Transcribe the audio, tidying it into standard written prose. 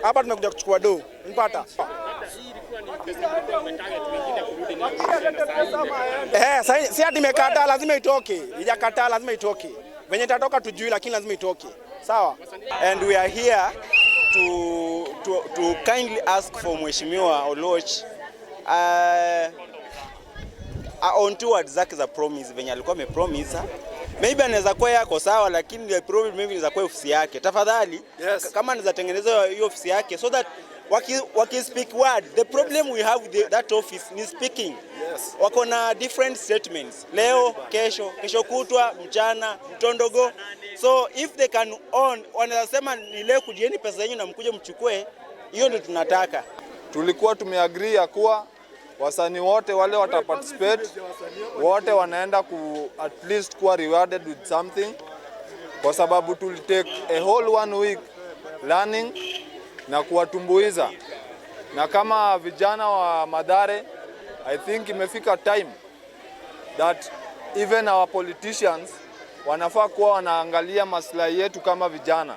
Hapa tumekuja kuchukua do. Mpata. Eh, si ati imekataa, lazima itoke. Ijakataa, lazima itoke. Venye itatoka tujui, lakini lazima itoke. Sawa? And we are here to kindly ask for Mheshimiwa Oluoch on two words zake za promise venye alikuwa amepromise. Maybe anaweza kuwa yako sawa, lakini the problem maybe inaweza kuwa ofisi yake. Tafadhali, kama anaweza tengeneza hiyo ofisi yake so that waki speak word. The problem we have with that office ni speaking. Wako na different statements leo, kesho, kesho kutwa, mchana, mtondogo. So if they can own, wanaweza sema ni leo kujieni pesa yenu na mkuje mchukue, hiyo ndio tunataka. Tulikuwa tumeagree ya kuwa wasanii wote wale wataparticipate wote wanaenda ku at least kuwa rewarded with something, kwa sababu tulitake a whole one week learning na kuwatumbuiza, na kama vijana wa Mathare, I think imefika time that even our politicians wanafaa kuwa wanaangalia maslahi yetu kama vijana.